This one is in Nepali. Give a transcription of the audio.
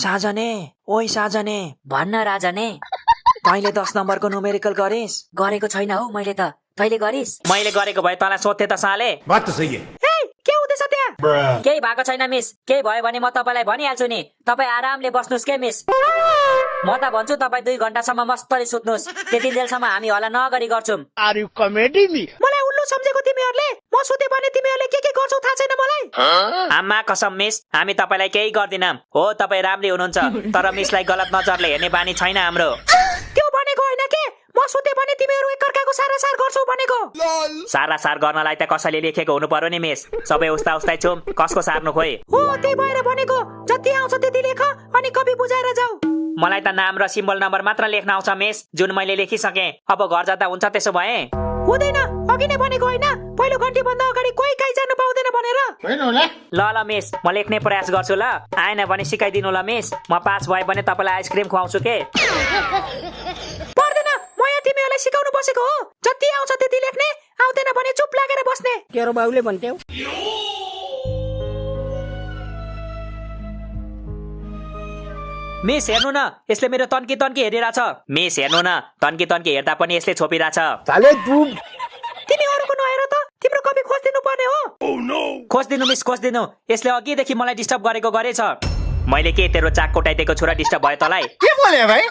साजने, ओइ साजने, भन्न राजने। तैँले 10 नम्बरको न्युमेरिकल गरिस्? गरेको छैन हौ मैले त। तैँले गरिस्? मैले गरेको भए तँलाई सोध्थे त साले। बात तो सही है। के हुँदैछ त्यहाँ? केही भएको छैन मिस। केही भयो भने म तपाईलाई भनिहाल्छु नि। तपाईँ आरामले बस्नुस् के मिस। म त भन्छु तपाईँ 2 घण्टासम्म मस्तरी सुत्नुस्। त्यति जेलसम्म हामी हल्ला नगरी गर्छौं। मलाई उल्लु सम्झेको तिमीहरूले? म सुते भने तिमीहरूले के गर्छौ थाहा छैन मलाई? आमा कसम मिस, हामी तपाईलाई केही गर्दिनौं। हो तपाईँ राम्री हुनुहुन्छ, तर मिसलाई गलत नजरले हेर्ने बानी छैन हाम्रो। त्यो भनेको होइन के? म सुते भने तिमीहरू एकअर्काको सारासार गर्छौ भनेको। सारासार गर्नलाई त कसैले लेखेको हुनु पर्यो नि मिस। सबै उस्ता उस्तै छौं, कसको सार्नु खोइ? हो त्यही भएर भनेको, जति आउँछ त्यति लेख अनि कपी बुझाएर जाऊ। मलाई त नाम र सिम्बल नम्बर मात्र लेख्न आउँछ मिस, जुन मैले लेखिसके। अब घर जाँदा हुन्छ त्यसो भए? हुँदैन, अघि नै भनेको होइन, पहिलो घन्टी भन्दा अगाडि कोही कहीँ जानु पाउँदैन भनेर। ल ल मिस, म लेख्ने प्रयास गर्छु ल। आएन भने सिकाइदिनु ल मिस। म पास भए भने तपाईलाई आइसक्रिम खुवाउँछु के? पर्दैन, म यहाँ तिमीहरूलाई सिकाउनु बसेको हो। जति आउँछ त्यति लेख्ने, आउँदैन भने चुप लागेर बस्ने। तेरो बाउले भन्थ्यौ। मिस हेर्नु न, यसले मेरो तन्की तन्की हेरिरहेछ। मिस हेर्नु न, तन्की तन्की हेर्दा पनि यसले छोपिरहेछ। साले तू तिमी अरूको नहेर त, तिम्रो कपी खोजिदिनु पर्ने हो। खोजिदिनु मिस, खोजिदिनु। यसले अघिदेखि मलाई डिस्टर्ब गरेको गरेछ। मैले के तेरो चाक कोटाइदिएको छुरा डिस्टर्ब भयो तँलाई? के बोले भाई?